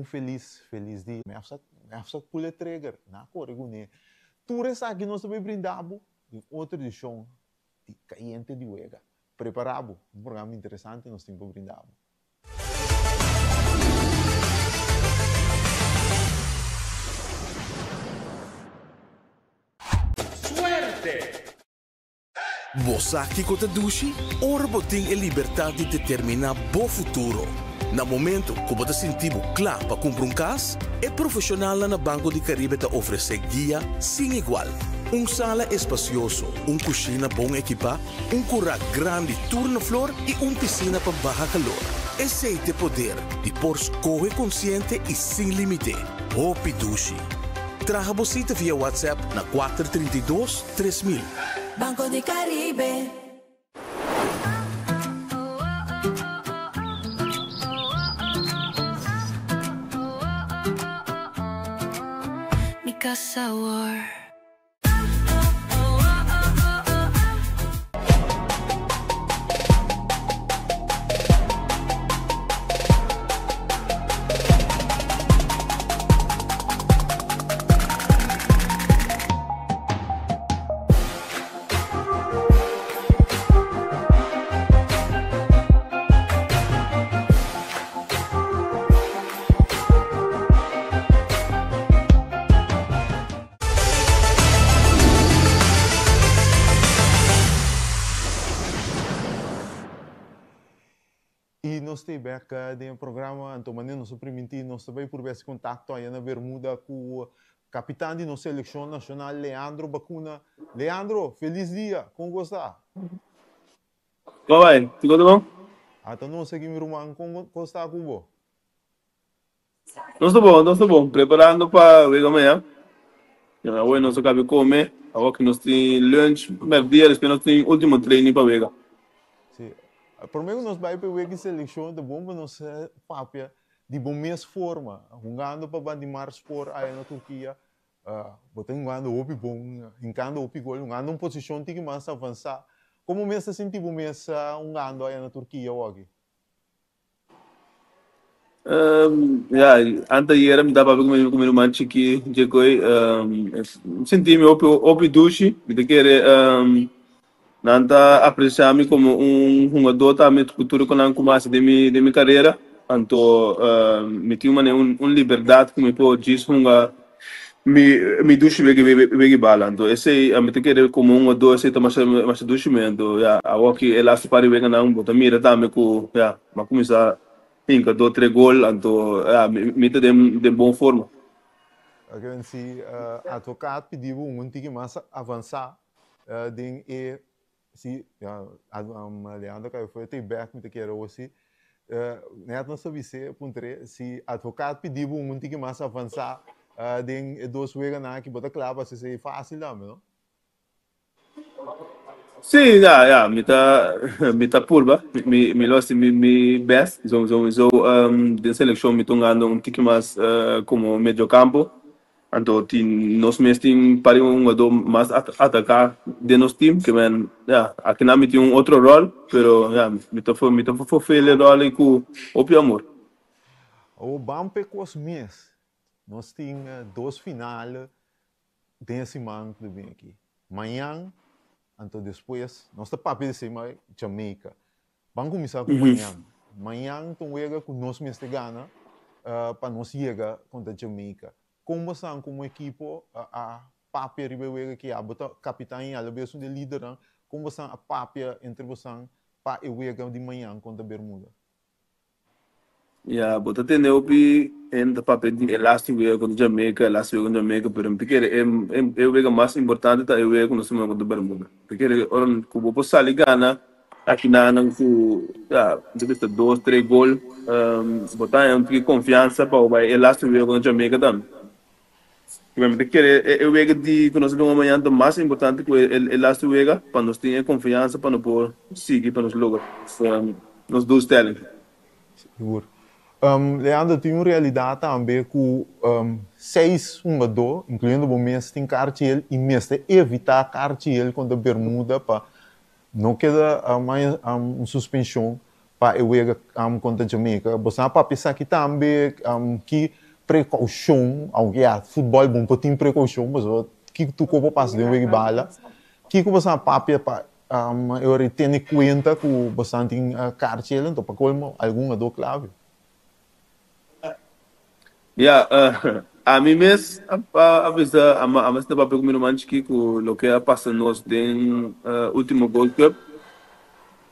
Infelis, felis dia. Mefsa, Mefsa pull e trigger, nan a kore kuné. Tur esaki nos ta bay brinda bo den otro edishon di Kayente di Wega. Prepara bo, un programa interesante nos tin pa brinda bo. Suerte! Bo sa kiko ta dushi? Ora bo tin e libertat di determiná bo futuro. Na momento ku bo ta sinti bo kla pa kumpra un kas, e profeshonalnan na Banco di Caribe ta ofresé guia sin igual. Un sala espasioso, un kushina bon ekipá, un kurá grandi tur na flor i un pisina pa baha kalor. Esei t'e poder di por skohe konsiente i sin límite. Hopi dushi! Traha bo sita via WhatsApp na 432 3000. Banco di Caribe. Mi casa awor. I nos ta bek den e programa, anto manera nos a primintí nos ta bai purba hasi kontakto aya na Bermuda ku kapitan di nos selekshon nashonal Leandro Bacuna. Leandro, felis dia! Kon ku bo sta? Kon bai? Tur kos ta bon? Ata nos aki mi ruman, kon kos ta ku bo? Nos ta bon, nos ta bon. Preparando pa wega mañan. Awe nos a kabe kome, awor ki nos tin lunch mèrdia, despues nos tin ultimo training pa wega. Sí. Promé ku nos bai pa e wega di selekshon ta bon pa nos papia di bo mes forma. Hungando pa Bandimar Spor aya na Turkia, bo ta hungando hopi bon, hinkando hopi gol, hungando un posishon tiki mas avansá. Komo mes ta sinti bo mes hungando aya na Turkia awoki? Ya, anteayer mi ta papia ku mi ku mi ruman chikí Jekoy. Mi sinti mi hopi hopi dushi. Mi ta kere nan ta apresiá mi komo un hungadó tambe ku tur ku nan kuma hasi den mi den mi karera. Anto mi tin un manera un liberdat ku mi por djis hunga mi mi dushi wega wega bala. Anto esei mi ta kere komo un hungadó esei ta masha masha dushi mi. Anto ya awoki e lastu par di weganan bo ta mira tambe ku ya mi a kuminsá hinka do tre gol anto ya mi ta den den bon forma. Oke, si advocaat pidi bo un tiki mas avansá den e si ya Leandro kai for te bek mi ta kere awor si net nos ta bis'é puntr'é si advocaat pidi bo un tiki mas avansá den e dos weganan aki bo ta kla pa hasi esei fásil tambe no? Sí, ya, ya, mi ta, mi ta purba, mi, mi lo hasi mi, mi best, so, so, so, den seleccion mi ta hungando un tiki mas como mediocampo, anto tin, nos mes tin par di un hungador mas ataca den nos team, ke men, ya, akinan mi tin un otro rol, pero ya, mi ta, mi ta fulfill e rol ei ku hopi amor. Awor ban p'e kos mes, nos tin dos final Den e siman ku ta bin aki. Mañan, anto despues, nos ta papia di esei ma Jamaica. Ban kuminsá ku mañan. Mañan ta un wega ku nos mester gana pa nos yega kontra Jamaica. Kon bosan komo ekipo a papia riba e wega aki? Abo ta kapitan i alabes un di e lidernan. Kon bosan a papia entre bosan pa e wega di mañan kontra Bermuda? Ya, bo ta tende hopi hende ta papia di e laatste wega kontra Jamaica, e laatste wega kontra Jamaica, pero mi ta kere e e wega mas importante ta e wega ku nos ta hunga kontra Bermuda. Mi ta kere ora ku bo por sali gana akinanan ku ya, mi ta bisa dos, tres gol, bo ta haña un tiki konfiansa pa bo bai e laatste wega kontra Jamaica tambe. Mi ta kere e wega di ku nos ta hunga mañana ta mas importante ku e laatste wega pa nos tin e konfiansa pa no por sigui pa nos logra nos doelstelling. Sigur. Leandro, tin un realidat tambe ku seis hungadó, inkluyendo bo mes, tin karchi el i mester evitá karchi el kontra Bermuda pa no keda un suspenshon. pa e wega kontra Jamaica. Boso a papia esaki tambe, ki prekoushon, aunke ya futbòl bon por tin prekoushon, pasobra kiko tur ku por pasa den wega di bala, kiko boso a papia pa e ora di tene kuenta ku boso tin karchi el, anto pa kolmo algun adó klave? Ya, ami mes a bisa, a mester papia ku mi ruman chikí ku loke a pasa nos den ultimo Gold Cup,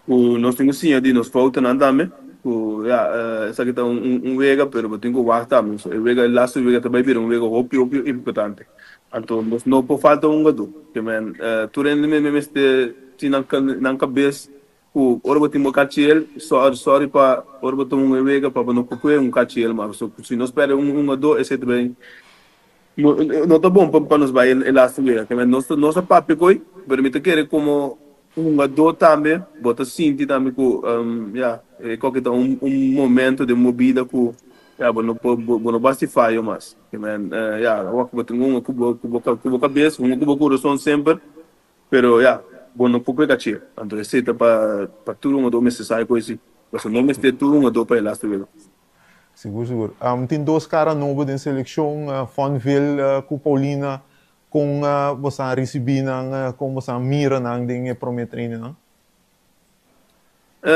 ku nos tin ku siña di nos foutanan tambe, ku ya, esaki ta un wega pero bo tin ku wak tambe, so e wega, e lastu wega ta bai bira un wega hopi hopi importante, anto nos no por falta un hungadó, ke men tur hende mester tin nan kabes Ku ora bo tin bo kachiel, sorry sorry pa ora bo tuma un wega pa bo no por kue un kachiel mas. So si nos perde un hungadó esei ta bai no no ta bon pa nos bai e laatste wega. Ke men nos nos a papia koe pero mi ta kere komo hungadó tambe bo ta sinti tambe ku ya e koke ta un un momento den bo bida ku ya bo no por bo no por hasi fayo mas. Ke men ya awor ku bo tin hunga ku bo ku bo ku bo kabes hunga ku bo kurason semper. Pero ya, bo no por pega chir. Anto esei ta pa pa tur hungadó mester sa e koe si. Pasobra no mester tur hungadó pa e laste wega. Sigur, sigur. Tin dos kara nobo den selekshon, Fonville ku Paulina. Kon boso a risibí nan? Kon boso a mira nan den e promé trainingnan?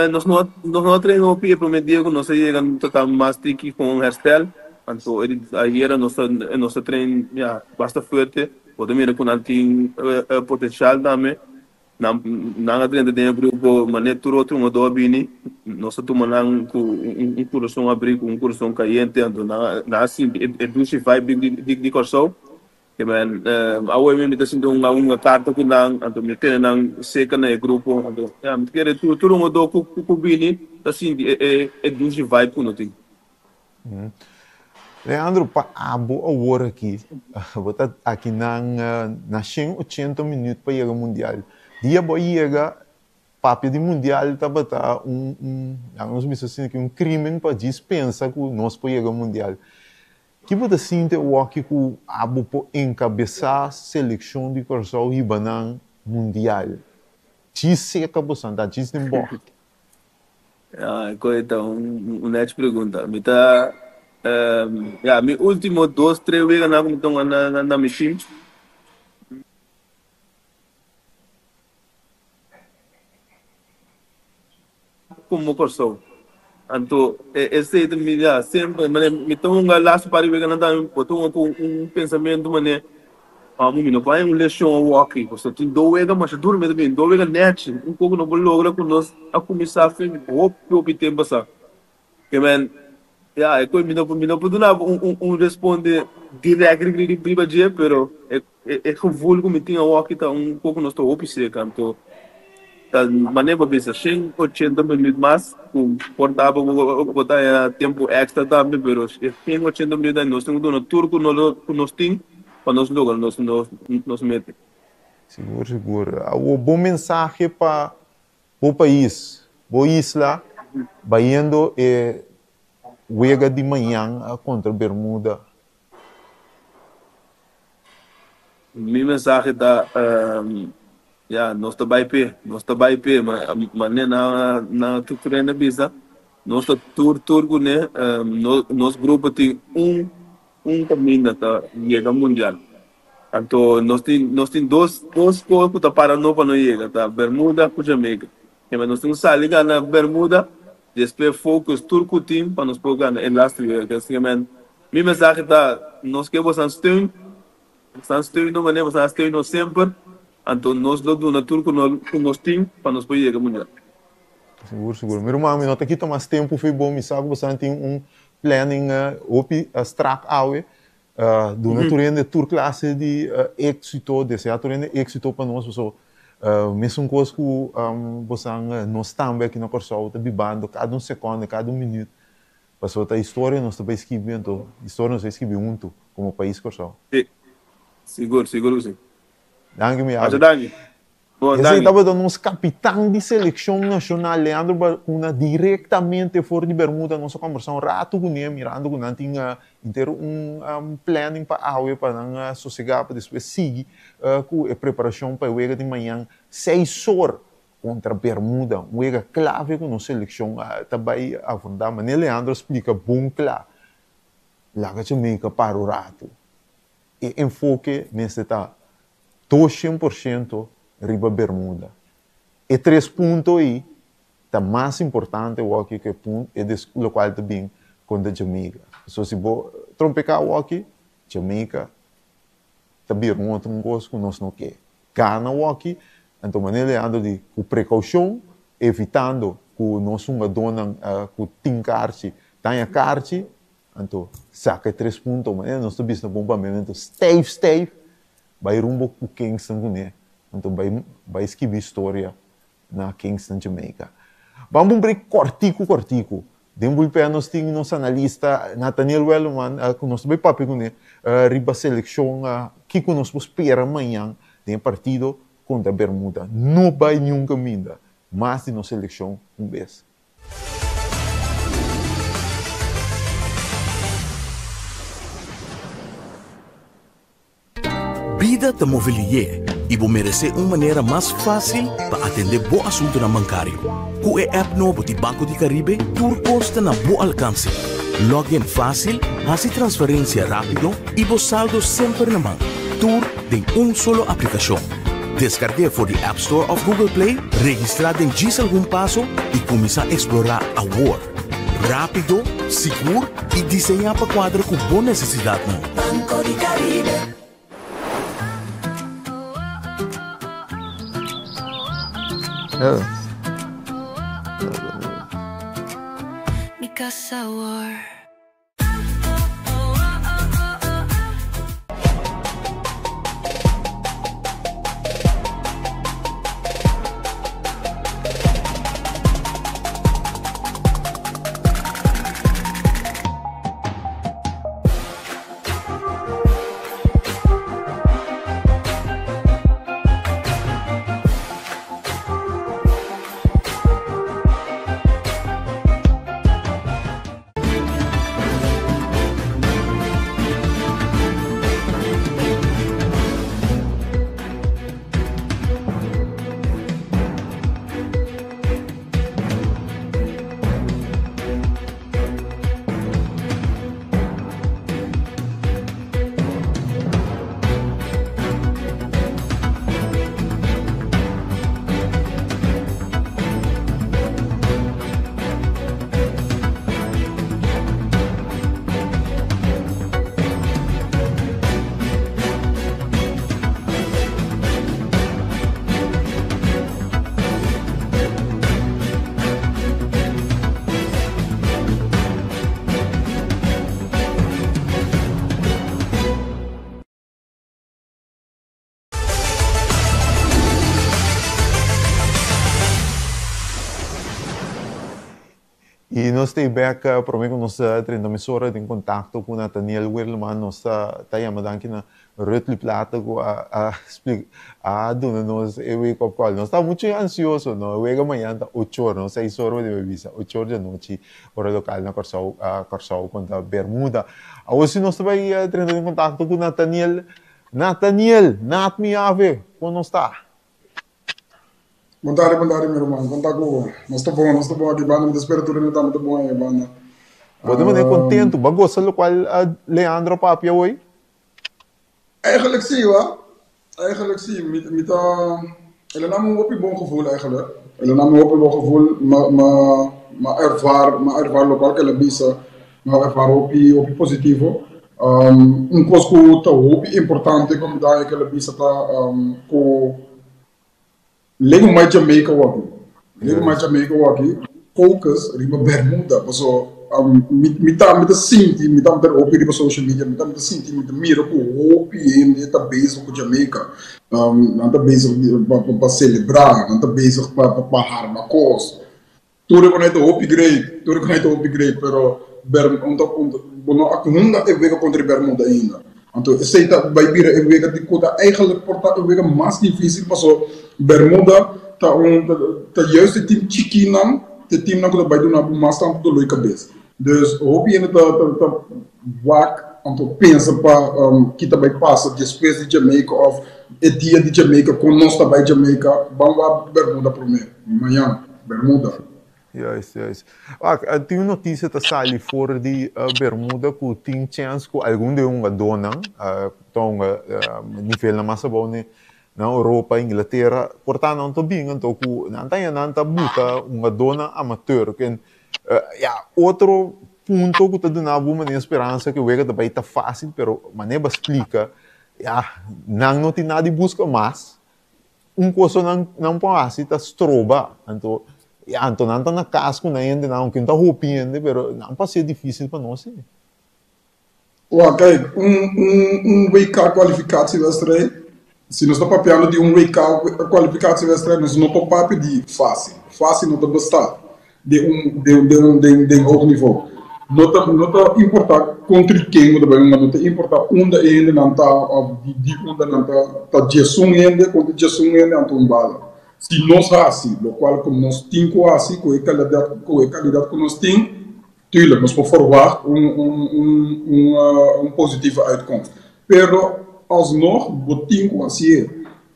Nos no nos no a traina hopi e promé dia ku nos a yega nos ta ta mas tiki kon herstel. Anto e ayera nos a nos a train ya basta fuerte. Bo ta mira ku nan tin potenshal tambe. Nan nan a drenta den e grupo manera tur otro hungadó a bini. Nos a tuma nan ku un kurason abrí, ku un kurason kayente. Anto nan a sinti e dushi vibe di di Kòrsou. Ke men awe mi ta sinti un un karta ku nan, anto mi tene nan seka na e grupo, anto ya mi ta kere tur tur un odó ku ku bini ta sinti e e e dushi vibe ku no tin. Leandro, pa abo awor aki, bo ta aki nan na 180 minuut pa yega mundial. Dia bo a yega, Papia di mundial tabata un un, laga nos bisa asina, un crimen pa djis pensa ku nos por yega mundial. Ki bo ta sinti awoki ku abo por enkabesá selekshon di Kòrsou hiba nan mundial? Djis seka bo san ta djis den bògt. Ya, koe ta un un nèchi pregunta. Mi ta ya mi último dos tres weganan ku mi ta hunga na na mi team. Komo Kòrsou. Anto esei ta mi ya semper mane mi ta hunga lastu par di weganan tambe bo ta hunga ku un pensamentu mane amo mi no por haña un leshon awoki pasobra tin do wega masha duru mi ta bini do wega nèchi un koko no por logra ku nos a kuminsá fe hopi hopi tempu pasá. Ke men ya e koe mi no mi no por duna bo un un responde direct riba dje pero e e gevoel ku mi tin awoki ta un koko nos ta hopi seka anto ta manera bo bisa shen ochenta minuut mas ku por ta bo bo ta haña tempu extra tambe pero e shen ochenta minuut ai nos tin ku duna tur ku ku nos tin pa nos logra nos nos nos meta. Sigur sigur awor bo mensahe pa Bo pais, bo isla, bayendo e wega di mañan kontra Bermuda. Mi mensahe ta, ya, nos ta bai p'e, nos ta bai p'e, manera nan nan tur hende a bisa, nos ta tur tur kuné, nos grupo tin un un kaminda ta yega mundial. Anto nos tin nos tin dos dos kos ku ta para no pa no yega, ta Bermuda ku Jamaica. Kema nos tin ku sali gana Bermuda, despues focus tur ku tin pa nos por gana e lastu wega. Asina men mi mensahe ta nos ke bosan steun, bosan steun nos manera bosan a steun nos semper, anto nos lo duna tur ku no ku nos tin pa nos por yega mundial. Sigur sigur. Mi ruman mi no ta kita mas tempu fi bo, mi sa ku bosan tin un planning hopi strak awe. Duna tur hende tur klase di éksito, deseá tur hende éksito pa nos, pasobra mesun kos ku bosan nos tambe aki na Kòrsou ta bibando kada un sekònde, kada un minüt, pasobra ta historia nos ta bai skibi, anto historia nos ta bai skibi huntu komo pais Kòrsou. Sí, sigur, sigur ku sí. Danki mi Masha abi. danki. Bon, Esei danki. tabata nos kapitan di selekshon nashonal Leandro Bacuna direktamente for di Bermuda. Nos a kombersá un ratu kuné mirando ku nan tin henter un planning pa awe pa nan sosegá pa despues sigui ku e preparashon pa e wega di mañan seis or. kontra Bermuda, un wega klave ku nos selekshon ta bai afrontá. Manera Leandro a splika bon kla, laga Jamaica para un ratu. E enfoke mester ta 200% riba Bermuda. E tres punto ei ta mas importante awoki ku e punto e lokual ta bin kontra Jamaica. So si bo trompeká awoki, Jamaica ta bira un otro un kos ku nos no ke. Gana awoki, anto manera Leandro di ku prekoushon, evitando ku nos hungadónan ku tin karchi daña karchi, anto saka e tres punto. Manera nos ta bisa na bon pamiamentu, stijf stijf, bai rumbo ku Kingston kuné, anto bai bai skibi historia na Kingston, Jamaica. Ban un break kòrtiku kòrtiku. Den bullpen nos tin nos analista Nathaniel Welleman ku nos ta bai papia kuné riba selekshon kiko nos por spera mañan den e partido kontra Bermuda. No bai niun kaminda mas di nos selekshon un bes. Bida ta move lihé i bo meresé un manera mas fásil pa atendé bo asuntunan bankario. Ku e app nobo di Banco di Caribe tur kos ta na bo alkanse. Log in fásil, hasi transferensia rápido i bo saldo semper na man. Tur den un solo aplikashon. Deskarg'é for di App Store òf Google Play, registrá den djis algun paso i kuminsá eksplorá awor! Rápido, sigur i diseñá pa kuadra ku bo nesesidatnan. Banco di Caribe. Mi casa awor. I nos ta e bek prome ku nos 30 mesora den kontakto ku Nathaniel Werleman nos ta ta yama danki na Rutly Plata ku a a splika a duna nos e wake up call. Nos ta muchu ansioso no e wega mañana ta ocho or no seis or bo debe bisa ocho or di anochi ora lokal na Kòrsou Kòrsou kontra Bermuda. Awor si nos ta bai drenta den kontakto ku Nathaniel Nathaniel, Nat mi ave, kon nos ta? Bon tardi, bon tardi mi ruman, kon ta ku bo? Nos ta bon, nos ta bon aki banda, mi ta spera tur hende tambe ta bon ahi banda. Bo ta manera kontentu, bo a gosa lokual Leandro a papia hoy? Eigenlijk si wa, eigenlijk si, mi mi ta, el a na mi un hopi bon gevoel eigenlijk, el a na mi un hopi bon gevoel, ma ma ma ervaar, ma ervaar lokual ku el a bisa, ma ervaar hopi hopi positivo. Un kos ku ta hopi importante ku mi ta haña ku el a bisa ta ku legu mai Jamaica waki, legu mai Jamaica waki focus riba Bermuda paso mi mi tambe ta sinti mi tambe ta hopi riba social media mi tambe ta sinti mi ta mira ku hopi hende ta bezig ku Jamaica nan ta bezig pa selebrá nan ta bezig pa harma kos. Tur e konai ta hopi great, tur e konai ta hopi great, pero Ber un ta un bo no a hunga e wega kontra e Bermuda ainda. Anto esei ta bai bira e wega di ku ta eigenlijk por ta e wega mas dificil paso Bermuda ta un ta juist e team chikinan ta e teamnan ku ta bai duna bo mas tantu dolor di kabes. Dus hopi hende ta ta ta wak. Anto pensa pa ki ta bai pasa despues di Jamaica of e dia di Jamaica kon nos ta bai Jamaica. Ban wak Bermuda prome. Mañan, Bermuda. Juist, juist. Wak, tin un noticia ta sali for di Bermuda cu tin chens cu algun di e hungadónan ta hunga nivelnan mas abou na Europa, Inglatera, por ta nan ta bin anto cu nan ta haña nan ta buta hungadónan amateur. Ken, ya, otro punto cu ta duna bo manera speransa cu e wega ta bai ta fácil, pero manera bo a splica, ya, nan no tin nada di busca mas. Un kos so nan nan por hasi ta stroba, anto ya anto nan ta na kas ku nan hendenan aunke no ta hopi hende pero nan por hasié difisil pa nos si. Wak, kijk, un un un WK kwalificatiewedstrijd, si nos ta papiando di un WK kwalificatiewedstrijd nos no por papia di fácil, fácil no ta besta. Den un den den un den den hoog niveau. No ta no ta importa kontra ken bo ta bai hunga, no ta importa unda e hendenan ta of di di unda nan ta, ta djesun hende kontra djesun hende anto un bala. Si nos hasi lokual ku nos tin ku hasi ku e kalidat ku e kalidat ku nos tin, tuurlijk nos por verwacht un un un un un positieve uitkomst. Pero alsnog bo tin ku hasié.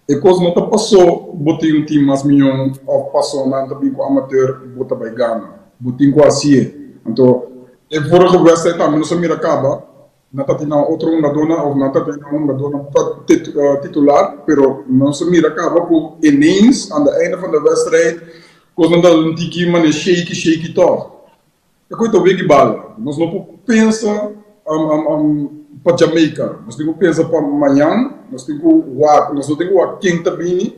E kos no ta pasó bo tin un team mas mion of pasó nan ta bin ku amateur bo ta bai gana. Bo tin ku hasié. Anto e vorige wedstrijd tambe nos a mira kaba nan ta tin nan otro hungadónan of nan ta tin nan hungadónan titular pero nos a mira kaba ku ineens aan de einde van de wedstrijd kosnan ta un tiki manera shaky shaky tòg. E koe ta wegi bala. Nos no por pensa pa Jamaica. Nos tin ku pensa pa mañan. Nos tin ku wak, nos no tin ku wak ken ta bini.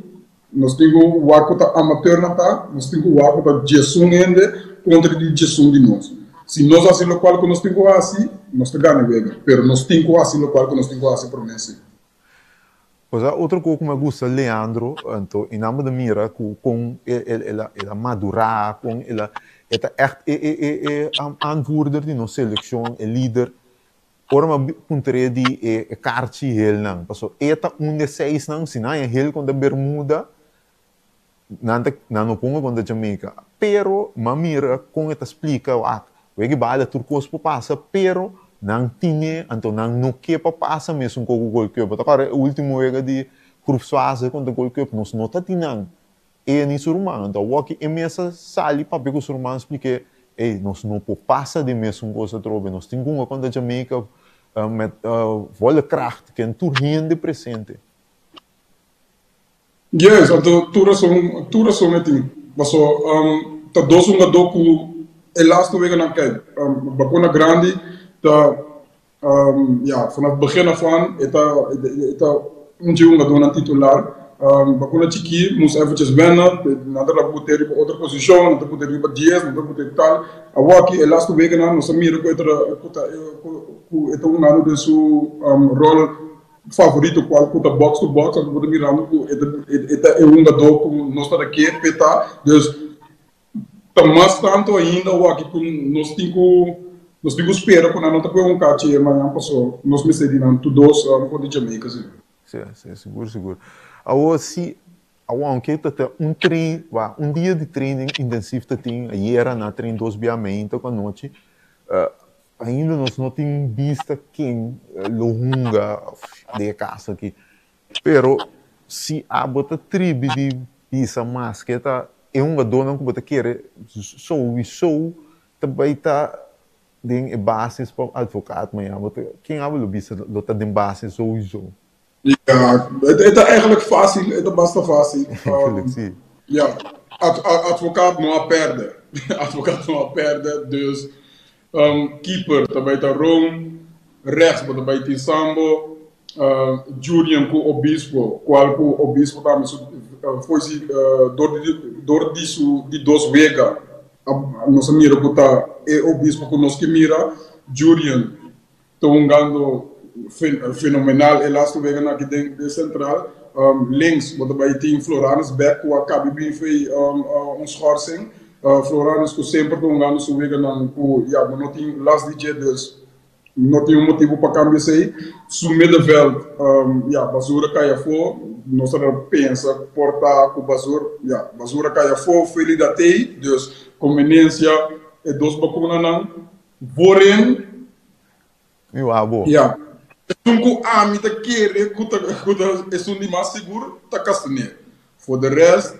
Nos tin ku wak ku ta amateurnan ta. Nos tin ku wak ku ta djesun hende kontra di djesun di nos. Si nos hasi lokual ku nos tin ku hasi, nos ta gana e wega. Pero nos tin ku hasi lokual ku nos tin ku hasi promé si. Osea otro kos ku mi a gusta Leandro, anto i nan bo ta mira ku kon el a el a madurá, kon el a e ta ègt e e e e aanvoerder di nos selekshon, e lider. Ora mi a puntr'é di e e karchi helnan, pasobra e ta un di e seisnan, si nan haña hel kontra Bermuda, Nan ta nan no ponga kontra Jamaica. Pero m'a mira kon e ta splika wak, weki bala tur kos por pasa pero nan tine anto nan no ke pa pasa mesun ko ku Gold Cup. Bo ta kòrda e ultimo wega di groepsfase kontra Gold Cup nos no ta tin nan e ni su ruman. Anto awoki e mes a sali papia ku su ruman splik'é ey nos no por pasa den mesun kos atrobe nos tin ku hunga kontra Jamaica met volle kracht ken tur hende presente. Yes, anto tur rason, tur rason e tin. Paso ta dos hungadó ku e laatste weganan kijk, Bakuna Grandi ta ya vanaf begin af aan e ta e ta un dje hungadónan titular. Bakuna Chikí moest eventjes wennen, nan ta put'é riba otro posishon, nan ta put'é riba dies, nan ta put'é tal. Awor aki e laatste weganan nos a mira ku e ta ku ta ku e ta hungando den su ròl favorito cual cu ta box to box anto bo ta mirando cu e ta e ta e hungador cu nos ta ke p'e ta dus ta mas tanto ainda awaki cu nos tin cu nos tin cu spera cu nan no ta coge un cachi mañan paso nos mester di nan tur dos for di Jamaica si. Si, si, sigur, sigur. Awor si, awor aunke ta ta un train, wak, un dia di training intensief ta tin, ayera nan a train dos bia mainta cu anochi, Ainda nos no tin bista ken lo hunga den e kas aki. Pero si abo ta tribi di bisa maske ta e hungadónan ku bo ta kere souwisou ta bai ta den e basis pa Advocaat mañana. Bo ta ken abo lo bisa lo ta den basis souwisou? Ja, e ta eigenlijk fácil, e ta basta fácil. Eigenlijk sí. Ja, Advocaat no a pèrdè. Advocaat no a pèrdè, dus keeper ta bai ta Roon, rechts bo ta bai tin Sambo, Jurien ku Obispo, kual ku Obispo tambe su foi si dor di dor di su di dos wega nos a mira ku ta e Obispo ku nos ke mira, Jurien Ta hungando fenomenal e laatste weganan aki den den Central. Links bo ta bai tin Floranus bek ku a kabi bin fei un schorsing. Floranus ku semper ta hungando su weganan ku ya bo no tin last di dje dus no tin un motibu pa kambia esei. Su middenveld ya Bazur a kai afó. Nos ta pensa por ta ku Bazur ya Bazur a kai afó Felida tei dus konveniencia e dos bakunanan. Voorin. Mi wak bo. Ya. Esun ku ami ta kere ku ta ku ta esun di mas sigur ta Kastaneer. For de rest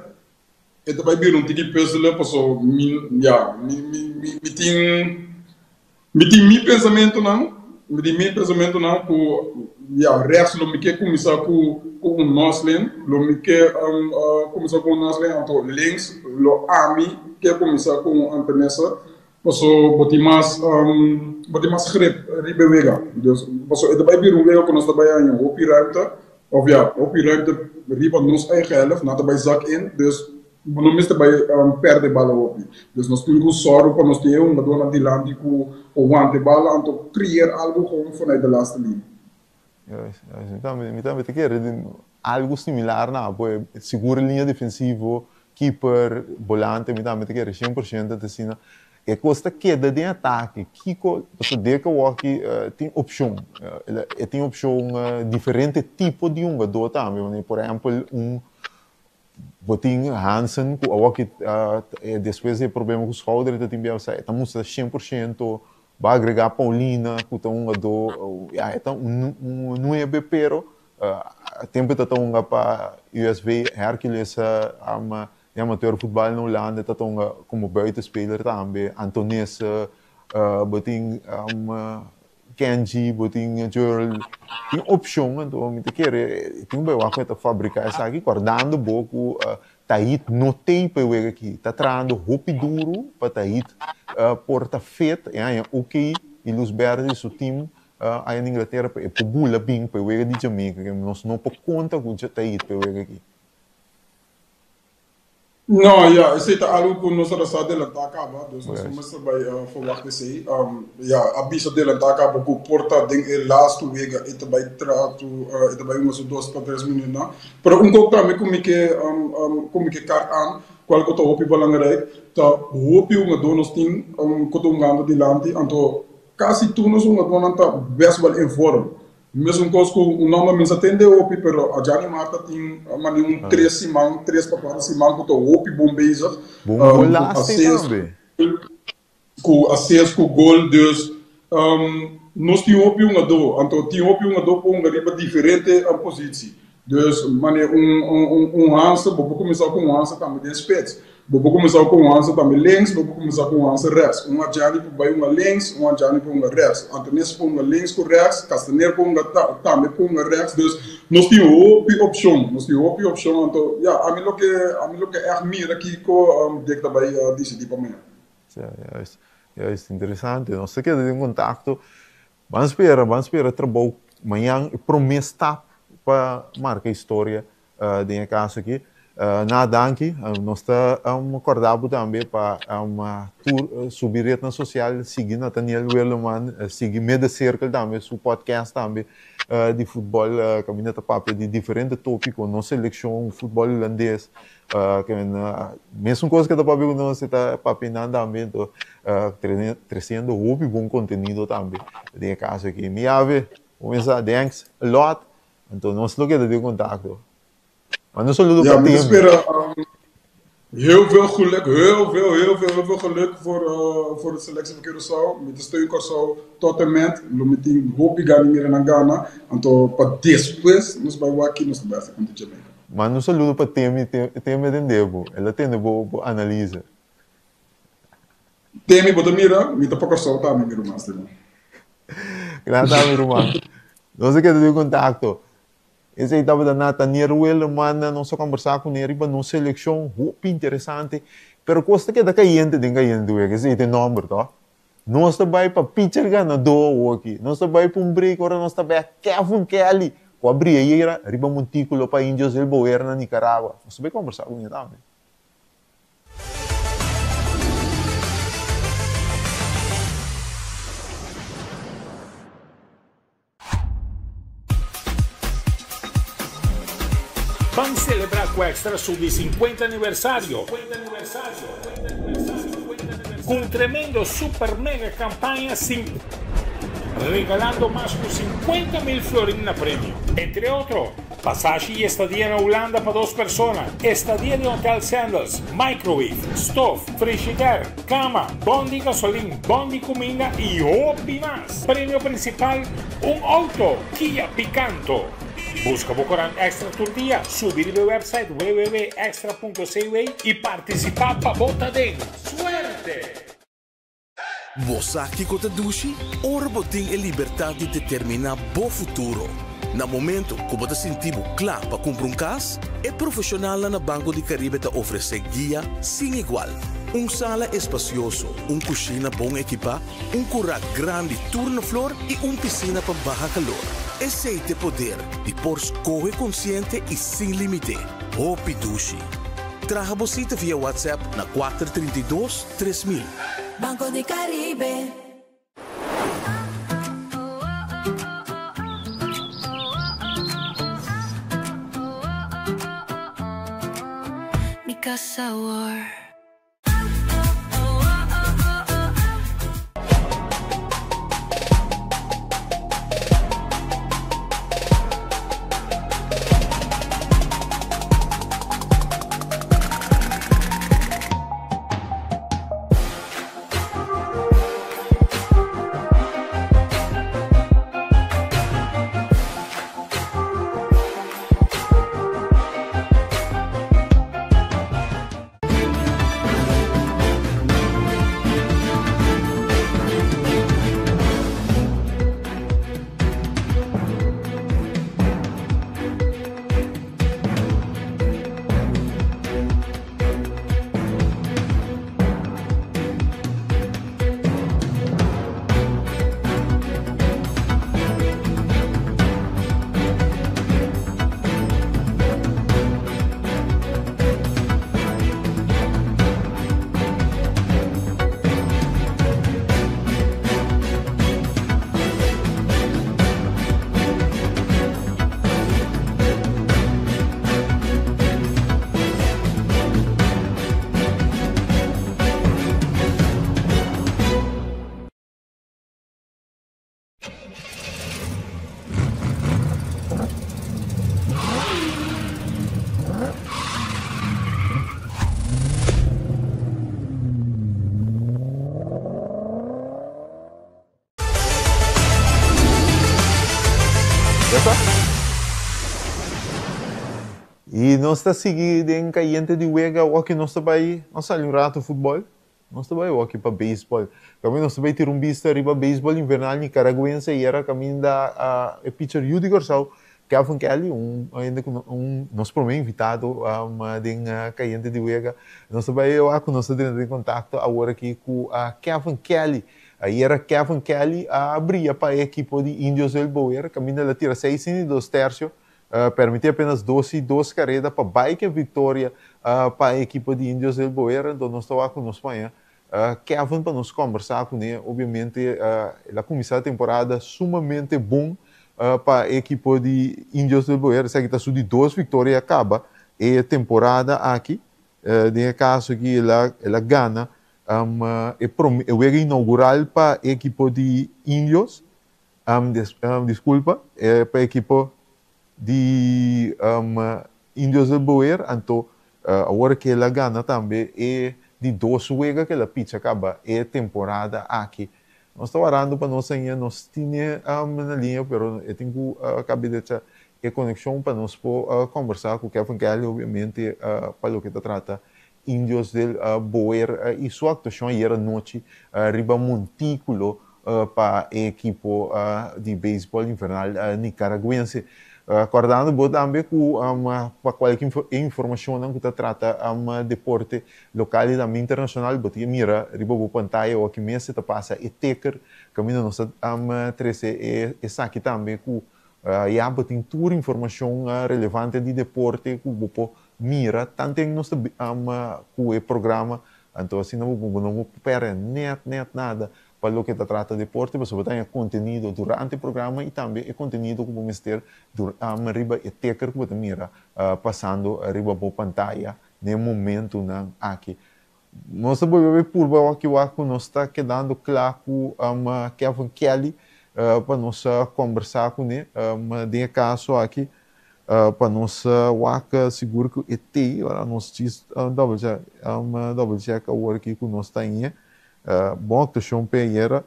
e ta bai bira un tiki puzzle paso mi ya mi mi mi tin Mi tin mi pensamentunan, mi tin mi pensamentunan ku ya rechts lo mi ke kuminsá ku ku un Noslin, lo mi ke kuminsá ku un Noslin, anto links lo ami ke kuminsá ku un Antenessa, paso bo tin mas bo tin mas grip riba e wega. Dus paso e ta bai bira un wega ku nos ta bai haña hopi ruimte, òf ya hopi ruimte riba nos eigen helft, nan ta bai zak in, dus Bo no mester bai perde bala hopi. Dus nos tin ku sòru pa nos tin e hungadónan dilanti ku por wanta e bala anto creer algu gewoon vanuit de laatste línea. Juist, juist. Mi tambe, mi tambe ta kere den algu similar na bo. Sigur liña defensivo, keeper, bolante, mi tambe ta kere 100% ta asina. E kos ta keda den atake. Kiko, pasobra Dirk awoki tin opshon. E tin opshon diferente tipo di hungadó tambe. Por ehèmpel un Bo tin Hansen ku awor ki despues di e problema ku schouder e ta tin bia e ta mustra 100%, bo a agrega Paulina ku ta hungadó, ya e ta un nuebe pero tempu e ta ta hunga pa USV Hercules di amateur futbal na Hulanda e ta ta hunga komo buitenspeler tambe, Antonese, bo tin Kenji, bo tin Jurl, tin opcion, anto mi ta kere tin un bai wak ku e ta fabrica esaki, kordando bo ku Tahit no tei pa e wega aki, ta trahando hopi duru pa Tahit por ta fit, e haña ok i luz berde di su team aya na Inglatera pa e por bula bin pa e wega di Jamaica, nos no por konta ku Tahit pa e wega aki. No, ya, esei ta algu ku nos a sa delantá kaba, dus nos no mester bai verwacht esei. Ya, a bisa delantá kaba ku por ta den e lastu wega e ta bai tratu, e ta bai hunga su dos pa tres minütnan. Pero un kos tambe ku mi ke ku mi ke kart an, kual ku ta hopi belangrijk, ta hopi hungadó nos tin ku ta hungando dilanti, anto kasi tur nos hungadónan ta bèst wèl in vorm. Mesun kos ku un nòmber mi sa tende hopi pero a Gianni Marta tin mane un tres siman, tres pa kuater siman ku ta hopi bon bezig. Bon golaste tambe. Ku ases ku gol dus nos tin hopi hungadó anto tin hopi hungadó por hunga riba diferente positsi. Dus mane un un Hanse bo por kuminsá ku un Hanse tambe den spits. Bo por kuminsá ku un Hanse tambe links, bo por kuminsá ku un Hanse rechts. Un Adjani por bai hunga links, un Adjani por hunga rechts. Antones por hunga links ku rechts, Castaner por hunga tambe por hunga rechts. Dus nos tin hopi opshon, nos tin hopi opshon. Anto ya, ami loke ami loke ègt mira kiko Dick ta bai disidí pa mañana. Ja, juist, juist, interesante. Nos ta keda den kontakto. Ban spera, ban spera trabou mañan e prome stap pa marka historia den e kaso aki. Na danki, nos ta korda bo tambe pa tur subi retnan sosial, sigui Nathaniel Werleman, sigui Middencirkel tambe, su podcast tambe di futbol kaminda ta papia di diferente topiko, nos selekshon, futbol hulandes. Mesun kos ke ta papia ku nos e ta papia nan tambe enton tresiendo hopi bon kontenido tambe den e kaso aki. Mi yabe kuminsá thanks a lot enton nos lo keda den kontakto. Manda un saludo pa Timmy. Ja, mi ta spera heel veel geluk, heel veel, heel veel, heel veel geluk voor, voor de selectie van Curaçao. Mi ta steun Kòrsou tot en met. Lo mi tin hopi gana di mira nan gana. Anto pa despues nos bai wak ki nos ta bai hasi kontra Jamaica. Manda un saludo pa Temi, Temi a tende bo, el a tende bo bo analisa. Temi bo ta mira, mi ta pa Kòrsou tambe mi ruman Steven. Gran ta mi ruman. Nos a keda den kontakto. Esei tabata Nathaniel Willerman, nos a kombersá kuné riba nos selekshon, hopi interesante. Pero kos ta keda kayente den kayente wega, esei ta e nòmber tò. Nos ta bai pa pitcher ganadó awoki. Nos ta bai pa un break ora nos ta bai a Kevin Kelly ku a bria yera riba montíkulo pa Indios del Boer na Nicaragua. Nos ta bai kombersá kuné tambe. Ban celebra cu Extra su di 50 aniversario cu un tremendo super mega campaña sin. regalando mas ku 50 mil florin na premio. Entre otro, pasashi i estadia na Hulanda pa dos persona, estadia den Hotel Sandals, microwave, stof, frishider, kama, bon di gasolin, bon di kuminda i hopi mas. Premio prinsipal, un outo Kia Picanto. Buska bo korant Extra tur dia, subi riba e website www.extra.cw i partisipá pa bo ta den. Suerte! Bo sa kiko ta dushi? Ora bo tin e libertat di determiná bo futuro. Na momento ku bo ta sinti bo kla pa kumpra un kas, e profeshonalnan na Banco di Caribe ta ofresé guia sin igual. Un sala espasioso, un kushina bon ekipá, un kurá grandi tur na flor i un pisina pa baha kalor. Esei t'e poder di por skohe konsiente i sin límite. Hopi dushi! Traha bo sita via WhatsApp na 432 3000. Banco di Caribe. Mi casa war. Ya ta? I nos ta sigui den kayente di wega awor ki nos ta bai, nos sali un rato futbòl, nos ta bai awor ki pa beisbòl. Kaminda nos ta bai tira un bista riba beisbòl invernal nikaraguense ayera kaminda e pitcher yu di Kòrsou, Kelvin Kelly, un hende ku un nos promé invitado den kayente di wega. Nos ta bai wak ku nos ta drenta den kontakto awor aki ku Kelvin Kelly. Ayera Kevin Kelly a bria pa e ekipo di Indios del Boer, kaminda el a tira seis inning i dos tersio, permití apenas dos i dos kareda pa bai ku e viktoria pa e ekipo di Indios del Boer. Anto nos ta wak ku nos paña Kevin pa nos kòmbersá kuné. Obiamente el a kuminsá temporada sumamente bon pa e ekipo di Indios del Boer. Esaki ta su di dos viktoria kaba e temporada aki. Den e kaso aki el a gana E prome e wega inaugural pa e ekipo di Indios, disculpa, pa e ekipo di Indios del Boer, anto awor ke el a gana tambe e di dos wega ke el a picha kaba e temporada aki. Nos ta warando pa nos haña nos tine na liña, pero e tin ku kabe decha e konekshon pa nos por kombersá ku Kevin Kelly obviamente pa loke ta trata Indios del Boer y su actuacion ayer anochi riba monticulo pa e ekipo di beisbol invernal Nicaraguense. Cordando bo tambe cu pa cualke informacionnan cu ta trata deporte local y tambe internacional bo tin mira riba bo pantaya o aki mes ta pasa e ticker caminda nos ta trece esaki tambe cu ya bo tin tur informacion relevante di deporte cu bo por Mira, tanten nos ta ama ku e programa, anto asina bo bo no por pèrdè nèt nèt nada pa loke ta trata deporte, pasobra bo ta haña kontenido durante e programa i tambe e kontenido ku bo mester riba e teker ku bo ta mira pasando riba bo pantaya den e momentunan aki. Nos ta bolbe purba wak i wak ku nos ta kedando kla ku Kevin Kelly. pa nos kombersá kuné den e kaso aki pa nos wak sigur ku e tei ora nos djis double check double check awor aki ku nos ta in'e bon aktuashon p'e ayera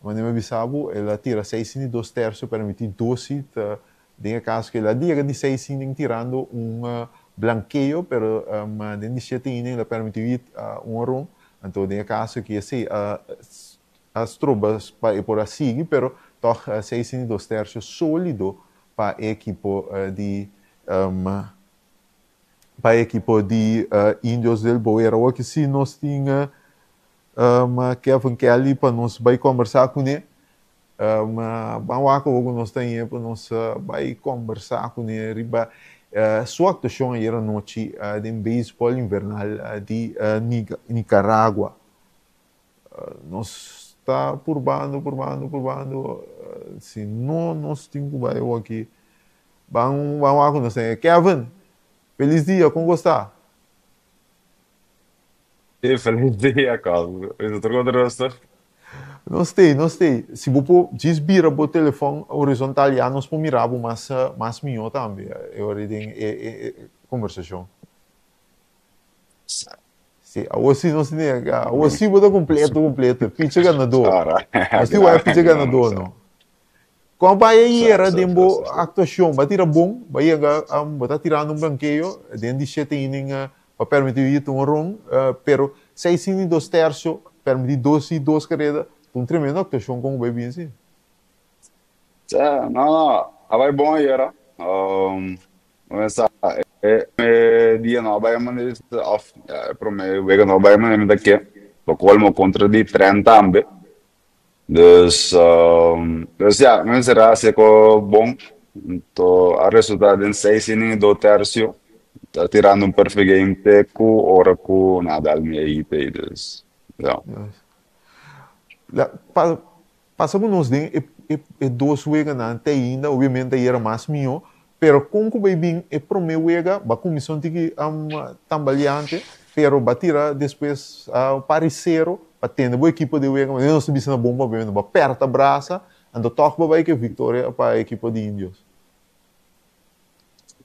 manera mi a bisa bo el a tira seis inning dos tercio permití dos hit den e kaso ku el a yega di seis inning tirando un blankeo pero den di shete inning el a permití un hit un horon anto den e kaso aki esei a a stroba pa e por a sigui pero tòg seis inning dos tercio sólido pa e ekipo di pa e ekipo di Indios del Boer. Awor ki si nos tin Kevin Kelly pa nos bai kombersá kuné. Ban wak awor ku nos ta hia pa nos bai kombersá kuné riba su aktuashon ayer anochi den beisbòl invernal di Nicaragua. Nos ta purbando, purbando, purbando. Si no nos tin ku bai awor aki. Ban ban wak ku nos ten. Kevin, felis dia, kon ku sta? Sí, felis dia, Carl. Is het goed rustig? Nos tei, nos tei. Si bo por djis bira bo telefòn horizontal ya nos por mira bo mas mas mihó tambe e ora den e e kombersashon. Sí, awor sí nos tin, awor sí bo ta completo, completo. Picha ganador. Nos tin wak picha ganador, no. Kon bai ayera den bo actuacion? Ba tira bon, ba yega, bo ta tirando un blanqueo den di shete inning pa permiti hit un ron, pero seis inning dos tercio, permiti dos hit dos careda, ta un tremendo actuacion kon bo bai bin si. Sí, no, no, a bai bon ayera. Sa e prome dia no a bai manera of e prome wega no a bai manera mi ta ke pa colmo contra di tren tambe dus dus ya mi mester a haci ko bon anto a resulta den seis inning y dos tercio ta tirando un perfect game te cu ora cu Nadal mi a hit ey dus ya. Pasa ku nos den e dos weganan te ainda, obviamente ayera mas mihó, pero kon ku bai bin e promé wega, ba kuminsá un tiki tambaleante, pero ba tira despues par i sero pa tende bo ekipo den wega, manera nos ta bisa na bon papiamentu, ba pèrta brasa, anto tòg ba bai ku e viktoria pa e ekipo di Indios.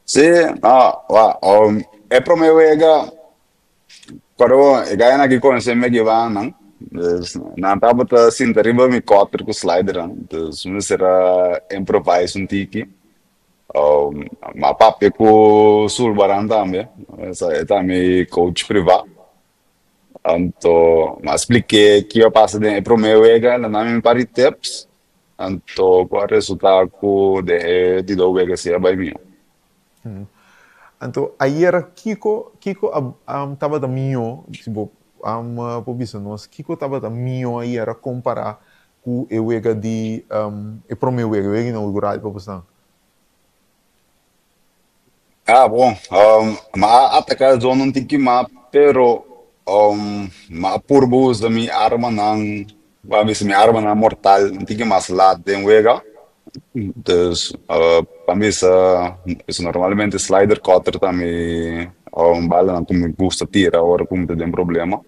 Sí, no, wak, e promé wega Pero e gainan aki konosé mi aki bannan, dus nan tabata sinta riba mi cutter ku slidernan, dus mi mester a improvise un tiki. M'a papia ku Sulbaran tambe, e ta mi coach privá. Anto m'a splik'é kiko a pasa den e promé wega, el a duna mi un par di tips, anto ku a resultá ku den e di dos wega si a bai mihó. Anto ayera kiko kiko a tabata mihó, si bo por bisa nos kiko tabata mihó ayera kompará ku e wega di e promé wega, e wega inaugural pa bosnan? Ah bon, mi a ataká e zona un tiki mas, pero mi a purba usa mi armanan, bo a bisa mi armanan mortal un tiki mas lat den wega. Dus pa mi sa normalmente slider cutter ta mi balanan ku mi gusta tira ora ku mi ta den problema.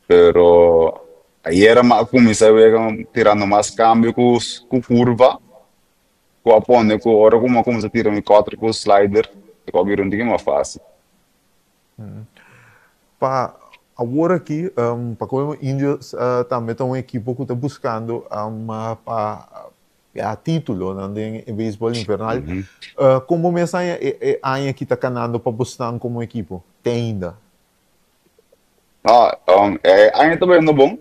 Pero ayera mi a kuminsá wega tirando mas kambio ku ku kurva ku a pone ku ora ku mi a kuminsá tira mi cutter ku slider e kos a bira un tiki mas fásil. Pa awor aki, pa komo Indios tambe ta un ekipo ku ta buskando pa ya titulonan den e beisbòl invernal. Kon bo mes haña e aña aki ta kanando pa bosnan komo ekipo te ainda? No, e aña ta bayendo bon.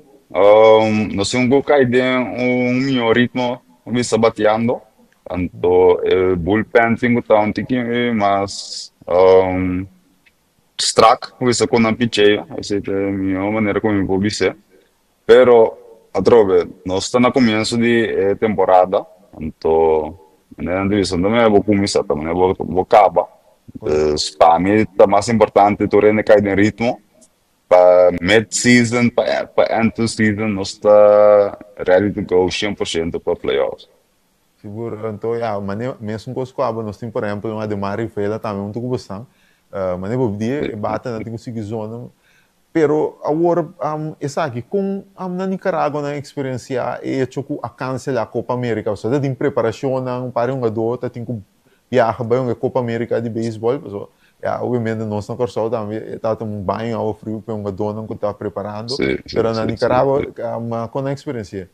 Nos tin ku kai den un mihó ritmo bisa batiando. Anto e bullpen tin ku ta un tiki mas strak bisa ku nan picheo. Esei ta e mihó manera ku mi por bis'é. Pero atrobe nos ta na komienso di e temporada, anto manera nan ta bisa no manera bo kuminsá ta manera bo kaba. Dus pa mi ta mas importante tur hende kai den ritmo pa mid season pa pa end to season nos ta ready to go 100% pa playoffs. Sigur, anto ya, mane mesun kos ku abo nos tin por ehempel un Ademar Rivera tambe huntu ku bosan, mane bo di e batanan tin ku sigui zona. Pero awor esaki, kon na Nicaragua nan a eksperensiá e echo ku a kanselá Copa America? Pasobra ta tin preparashonnan, un par di hungadó ta tin ku biaha bai hunga e Copa America di beisbòl. Pasobra ya obviamente nos na Kòrsou tambe e tabata un baño awa friu pa e hungadónan ku ta preparando. Pero na Nicaragua kon nan a eksperensi'é?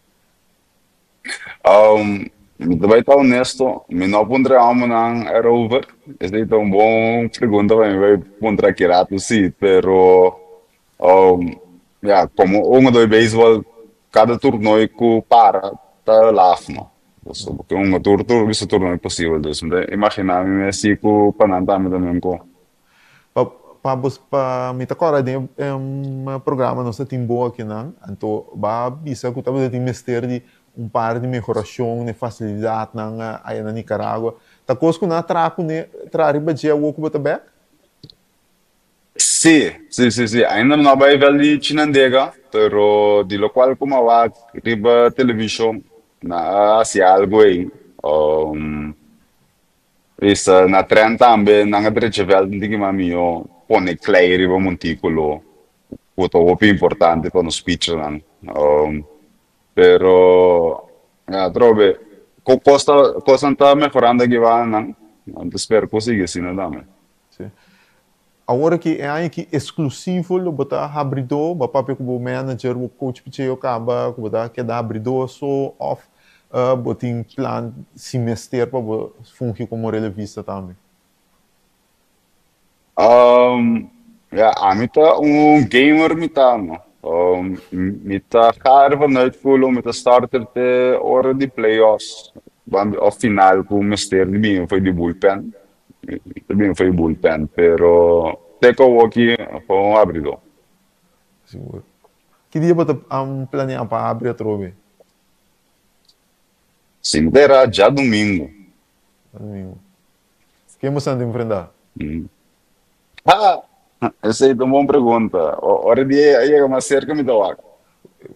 Mi ta bai ta honesto, mi no a puntra e homennan erover. Esei ta un bon pregunta pa mi bai puntra aki rato si, pero ya, komo un hungadó di beisbòl kada turnoy ku para ta laf no. Pasobra bo ke hunga tur tur bisto turnoy posibel, dus mi ta imaginá mi mes si ku pa nan tambe ta men kon. Pa pa bos pa mi ta kòrda den e programa nos ta tin bo akinan, anto ba bisa ku tabata tin mester di un par di mehorashon na e fasilidatnan aya na Nicaragua. Ta kos ku nan a traha kuné traha riba dje awor ku bo ta bèk? Sí, sí, sí, sí. Ainda mi no a bai vèlt di Chinandega, pero di lokual ku mi a wak riba televishon, nan a hasi algu ei. Bisa na tren tambe nan a drecha vèlt un tiki mas mihó pone klei riba montíkulo ku ta hopi importante pa nos pichernan. Pero atrobe kos ta kosnan ta mehorando aki banan, nan ta spera ku sigui asina tambe. Sí. Awor aki e aña aki esklusivo lo bo ta habridó, bo a papia ku bo manager, bo coach picheo kaba ku bo ta keda habridó so òf Bo tin plan si mester pa bo fungi komo relevista tambe? Ya, ami ta un gamer mi ta no. Mi ta ga vanuit voelen, mi ta starter te ora di playoffs of final ku mester di bini for di bullpen. Mi ta bini for di bullpen, pero te ku awoki gewoon abridó. Sigur. Ki dia bo ta planea pa abri atrobe? Sintera djadumingu. Djadumingu. Ken bo san ta enfrentá? Ha! Esei ta un bon pregunta. Ora di a yega mas serka mi ta wak.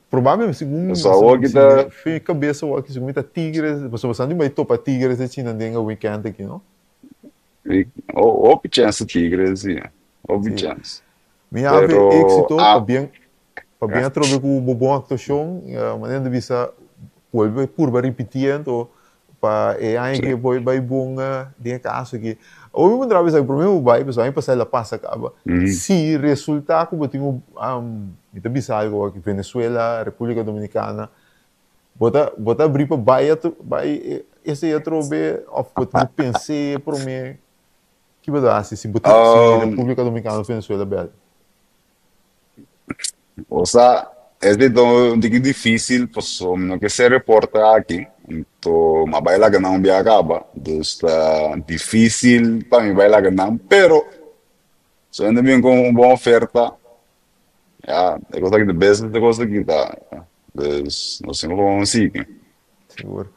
Probablemente segun mi awor ki ta fe kabesa awor ki segun mi ta Tigres, pasobra bo san di bai topa Tigres e china den e weekend aki no? Hopi chance Tigres si, hopi chance. Mi habi éxito pabien Pabien atrobe ku bo bon aktuashon, manera di bisa bolbe purba ripití anto pa e aña ke bo bai bon den e kaso aki. Awor mi puntra bo esaki, promé bo bai pasobra aña pasá el a pasa kaba, si resultá ku bo tin un, mi ta bisa algu aki, Venezuela, Repúblika Dominikana, bo ta bo ta abrí pa bai bai esei atrobe òf bo tin ku pens'é promé? Ki bo ta hasi si bo tin si Repúblika Dominikana òf Venezuela bèl? Osa, es di un tiki difícil pasobra mi no ke ser reporter aki, anto mi a bai laga nan un bia kaba, dus ta difícil pa mi bai laga nan, pero si hende bin ku un bon oferta, ya, e kos aki ta business e kos aki ta, dus nos tin ku gewoon sigui. Sigur.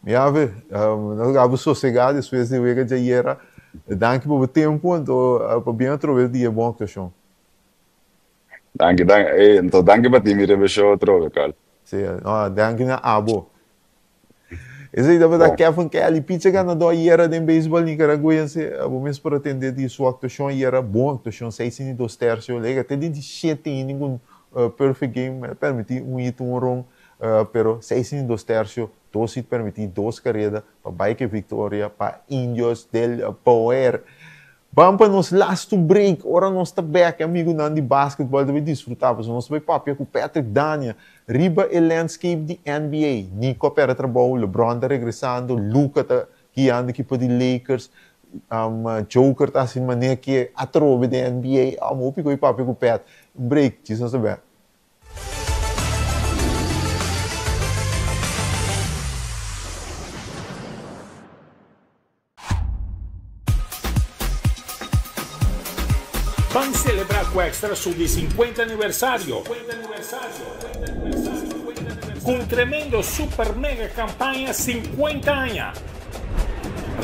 Mi ave, nos gaba sosegá despues di wega djayera. Danki pa bo tempu, anto pabien atrobe di e bon aktuashon. Danki, danki. Ey, enton danki pa ti mi riba e show atrobe, Carl. Sí, no, danki na abo. Esei tabata Bon. Kevin Kelly, pitcher ganador ayera den beisbol nicaraguense. Bo mes por atende di su actuacion ayera, bon actuacion, seis inning dos tercio. Lega te den di shete inning un perfect game, el a permiti un hit, un horon, pero seis inning dos tercio, dos hit permiti, dos careda pa bai cu e victoria pa Indios del Poer. Ban pa nos lastu break, ora nos ta bek e amigunan di basketball ta bay disfruta pasobra nos ta bay papia ku Patrick Dania riba e landscape di NBA. Nico a perde trabou, LeBron ta regresando, Luka ta guiando ekipo di Lakers, Joker ta hasi manera ke atrobe den NBA. Amo hopi ku bay papia ku Pat. Un break, djis nos ta bek. Ban celebra cu Extra su di 50 aniversario cu un tremendo super mega campaña 50 aña,